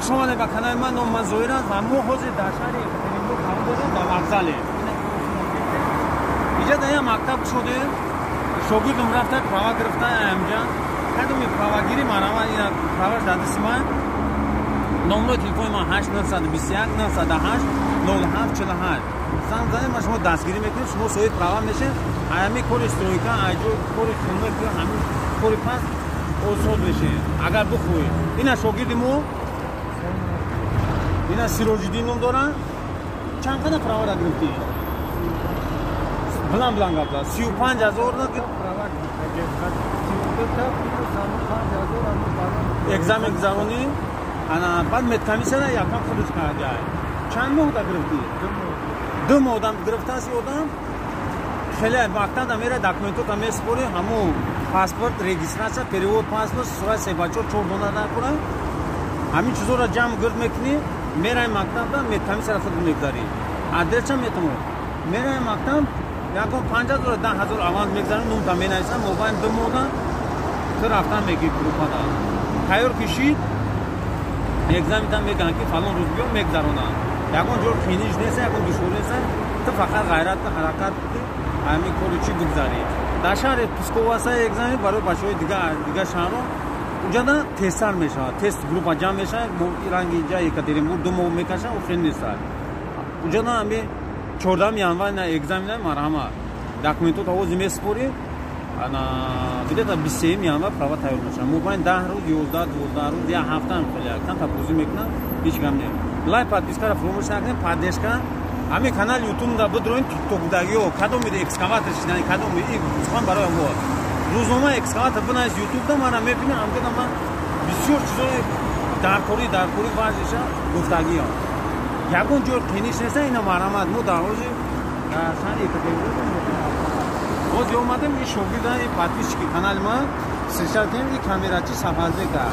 Хуш омадед ба канали ман. Ном ман Зоир аст ва мо ҳозир дар шаҳри Екатеринбург қарор дорем, дар вокзале. Инҷа дар як мактаб шудем. Шогирдам рафта права гирифта амҷа. Кадоми правагирӣ марама ина праваш дар дасти ман. Номрои телефони ман 8921 908 07 48. Занг занед, ман шумо дастгирӣ мекунем, шумо соҳиби права мешед. Ҳамин кори стройка, айҷо кори хона, ҳамин кори паст озод мешед, агар бихоҳед. Ина шогирди мо, ина Сироҷиддин ном доранд. Чанд қадар правара гирифтӣ? Билан билан гап зад. 35 000 экзамен гузаронӣ, ана баъд медкомиссияра якам худаш кардиай. Чанд моҳда гирифтӣ? 2 моҳ одам гирифтааст. Одам хеле мактабда мера, документота месупорӣ, ҳамун паспорт, регистрация, перевод паспорт, сурат себачор чор дона накура, ҳамин чизоро ҷамъ гирд мекунӣ, мераи мактабда, медкомиссияра худ мегузарӣ. Адресча метавон. Мераи мактаб, ягон 5000, 10 000 аванс мегузарӣ, номта менависам, мобайн 2 моҳда ту рафтан мегирӣ. Группада тайёр кишид, экзамента мегӯянд, ки фалон рӯз биё, мегузаронанд. Ягон ҷо қиниш нест, ягон душворӣ нест. Ту фақат ғайрат, ҳаракат кунӣ, ҳамин кори чӣ бигзарӣ. Дар шаҳри Псков аса экзамен барои бачаҳои дигар шаҳрҳо уҷада тезтар мешавад. Тест группа ҷамъ мешавад. Ранги инҷа Екатеринбург 2 моҳ мекашад, у хел нест. Уҷада ҳами 14 январ на экзамена. Марҳамат, документото ҳози месупорӣ, ана где-то 23 январ права тайёр мешавад. Мобайн 10 рӯз, 11, 12 рӯз, як ҳафтаам хеле камта бозӣ мекунад, ҳеҷ гап не. Лайк, подпискаро фуромӯш накунед, поддержка. Ҳамин канали ютубда бидроин, тиктокдагиё кадоми экскаватор шидани, кадоми сухан барои мо рӯзнома экскаватор бинавис ютубда, мана мебинам. Ҳамҷода ман бисёр чизои даркорӣ варзиша гуфтагиам. Ягон ҷой қиниш неста. Ина марҳамат, мо дар ҳози дар шаҳри Екатеринбург ҳозир омадем. Ин шогирда, ин подписчики канали ман встречать кунем. Ин камерачи Сафарбека,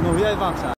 ноҳияи Вахша.